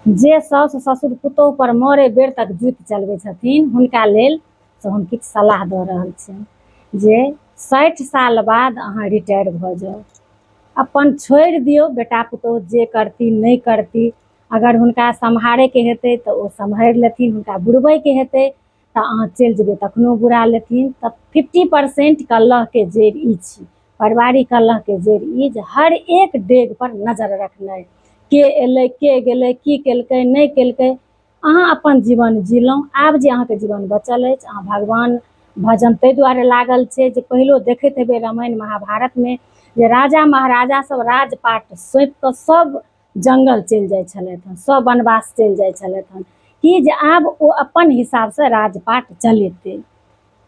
जे साउस ससुर पुतोहु पर मरे बेर तक जुति चलबै छथिन हुनका लेल से हम किछु सलाह दऽ रहल छियनि जे 60 साल बाद अहाँ रिटायर भऽ जाउ, अपन छोड़ि दियौ बेटा पुतोहु जे करती नहि करती। अगर हुनका सम्हारैके हेतै तऽ ओ सम्हारि लेथिन, हुनका बुड़बैके हेतै तऽ अहाँ चलि जेबै तखनो बुड़ा लेथिन। तऽ 50% कलहके जड़ि ई छी, पारिवारिक कलहके जड़ि ई जे हर एक डेग पर नजर रखनाइ, के एलै के गेलै की केलकै नहि केलकै। अहाँ अपन जीवन जीलहुँ, आब जे अहाँके जीवन बचल अछि अहाँ भगवान भजन ताहि दुआरे लागल छै जे पहिलो देखैत हेबै रामायण महाभारतमे जे राजा महाराजा सब राजपाट सौंपि कऽ सब जङ्गल चलि जाइ छलथि हँ, सब वनवास चलि जाइ छलथि हँ, कि जे आब ओ अपन हिसाबसँ राजपाट चलेतै।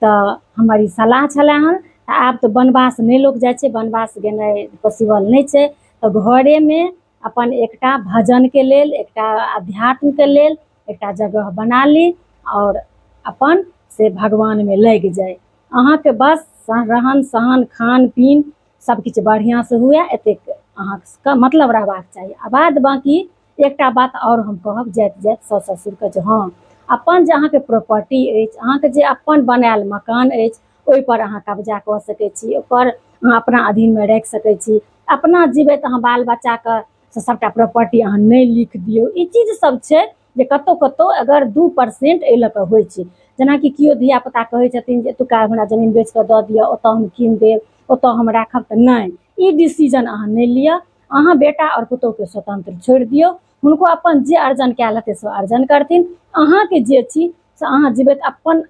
तऽ हमर ई सलाह छलै हन। तऽ आब तऽ वनवास नहि लोक जाइ छै, वनवास गेनाइ पॉसिबल नहि छै, तऽ घरेमे अपन एकटा भजनके लेल, एकटा अध्यात्मके लेल एकटा जगह बना ली आओर अपन से भगवानमे लागि जाइ। अहाँके बस रहन सहन खान पीन सबकिछु बढ़िआँसँ हुए, एतेक अहाँके मतलब रहबाक चाही। आ बाद बाँकी एकटा बात आओर हम कहब जाइत जाइत साउस ससुरके जे हँ अपन जे अहाँके प्रॉपर्टी अछि, अहाँके जे अपन बनायल मकान अछि, ओहिपर अहाँ कब्जा कऽ सकै छी, ओकर अहाँ अपना अधीनमे राखि सकै छी। अपना जीबैत अहाँ बाल बच्चाके से सबटा प्रॉपर्टी अहाँ नहि लिख दियौ। ई चीज सब छै जे कतहु कतहु अगर 2% एहि लऽ कऽ होइ छै, जेनाकि केओ धियापुता कहै छथिन जे एतुका हमरा जमीन बेच कऽ दऽ दिअ, ओतऽ हम कीन देब, ओतऽ हम राखब, तऽ नहि, ई डिसीजन अहाँ नहि लिअ। अहाँ बेटा आओर पुतोहुके स्वतंत्र छोड़ि दियौ, हुनको अपन जे अर्जन कयल हेतै से अर्जन करथिन। अहाँके जे छी से अहाँ जीबैत अपन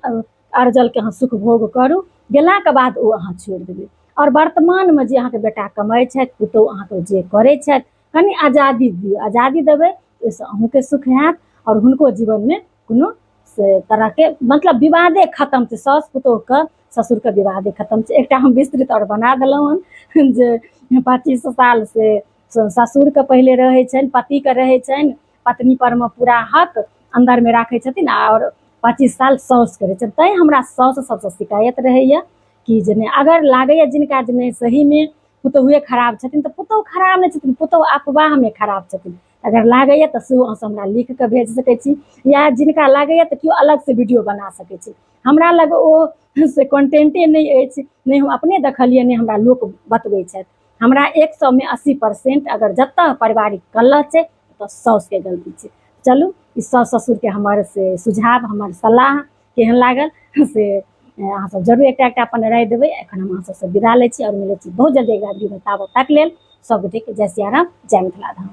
अर्जलके अहाँ सुख भोग करू, गेलाके बाद ओ अहाँ छोड़ि देबै। आओर वर्तमानमे जे अहाँके बेटा कमाइ छथि, पुतोहु अहाँके जे करै छथि, कनि आजादी दियौ। आजादी देबै ओहिसँ अहूँके सुख हैत आओर हुनको जीवनमे कोनो से तरहके मतलब विवादे खतम छै। साउस पुतोहुके ससुरके विवादे खतम छै। एकटा हम विस्तृत आओर बना देलहुँ हन जे 25 साल से ससुरके पहिले रहै छनि, पतिके रहै छनि पत्नी परमे पूरा हक अन्दरमे राखै छथिन, आओर 25 साल साउसके रहै छनि। तैँ हमरा साउस सबसँ शिकायत रहैए कि जे नहि अगर लागैए जिनका जे नहि सहीमे पुतोहुए खराब छथिन, तऽ पुतोहु खराब नहि छथिन, पुतोहु अफवाहमे खराब छथिन। अगर लागैए तऽ सेहो अहाँ सब हमरा लिख कऽ भेज सकै छी, या जिनका लागैए तऽ केओ अलगसँ वीडियो बना सकै छी। हमरा लग ओ से कॉन्टेंटे नहि अछि, नहि हम अपने देखलियै, नहि हमरा लोक बतबै छथि। हमरा 100मे 80% अगर जतऽ पारिवारिक कलह छै ओतऽ साउसके गलती छै। चलू, ई साउस ससुरके हमर से सुझाव, हमर सलाह केहन लागल से अहाँ सब जरूर एकटा एकटा अपन राय देबै। एखन हम अहाँ सबसँ विदा लै छी आओर मिलै छी बहुत जल्दी अगिला वीडियोमे। ताबत तक लेल सब गोटेके जय सियाराम, जय मिथिला धाम।